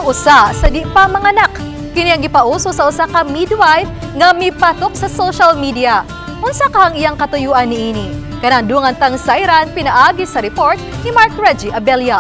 Adlaw usa sa di pa manganak. Kini ang gipauso sa usa ka midwife nga mipatok sa social media. Unsa ka ang iyang katuyuan niini? Kanandungan tang sayran pinaagi sa report ni Mark Reggie Abella.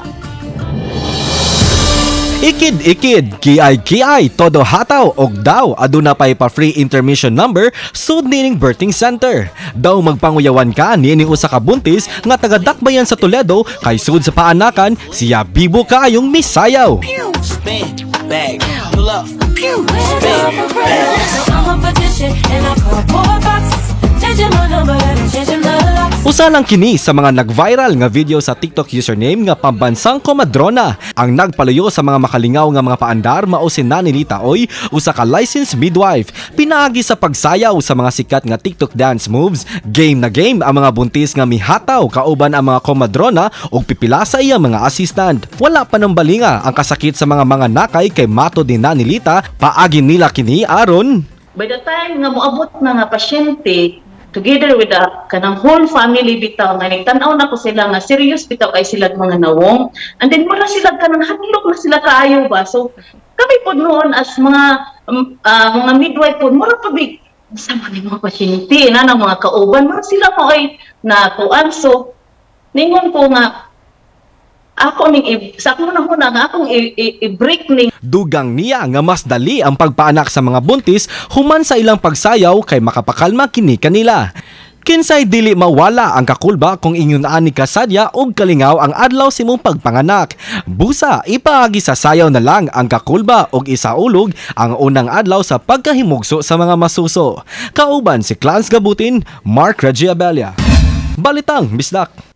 Ikid-ikid, kiay-kiay, todo hataw og daw aduna pay pa free intermission number sud niining birthing center. Daw magpanguyawan ka niining usa ka buntis nga taga Dakbayan sa Toledo kay sud sa paanakan siya bibo kaayong misayaw. Spin, bag, pull up, spin, bag. I'm a petition and I cardboard box. Changing my number and changing the locks. Usa lang kini sa mga nag-viral nga video sa TikTok username nga Pambansang Komadrona. Ang nagpaluyo sa mga makalingaw nga mga paandar mao si Nanilita Oy, usa ka licensed midwife. Pinaagi sa pagsayaw sa mga sikat nga TikTok dance moves, game na game ang mga buntis nga mihataw kauban ang mga komadrona ug pipila sa iyang mga assistant. Wala pa ng balinga ang kasakit sa mga nakay kay matod ni Nanilita, paagi nila kini aron By the time nga moabot na nga pasyente together with the kanang whole family bitaw nga nagtan-aw na ko sila nga serious bitaw kay sila mga nawong, and then mura sila kanang hadlok na sila kaayo ba. So kami pod noon as mga midwife pod, mura pa big sa mga pasyente na ng mga kauban, mura sila mo ay na kuan. So ningon ko nga ako ning sa akong una nga akong i-break ning Dugang niya nga mas dali ang pagpaanak sa mga buntis human sa ilang pagsayaw kay makapakalma kini kanila. Kinsay dili mawala ang kakulba kung ingon ani kasadya og kalingaw ang adlaw sa imong pagpanganak. Busa ipaagi sa sayaw na lang ang kakulba og isaulog ang unang adlaw sa pagkahimugso sa mga masuso. Kauban si Clans Gabutin, Mark Reggie Abella. Balitang Bisdak.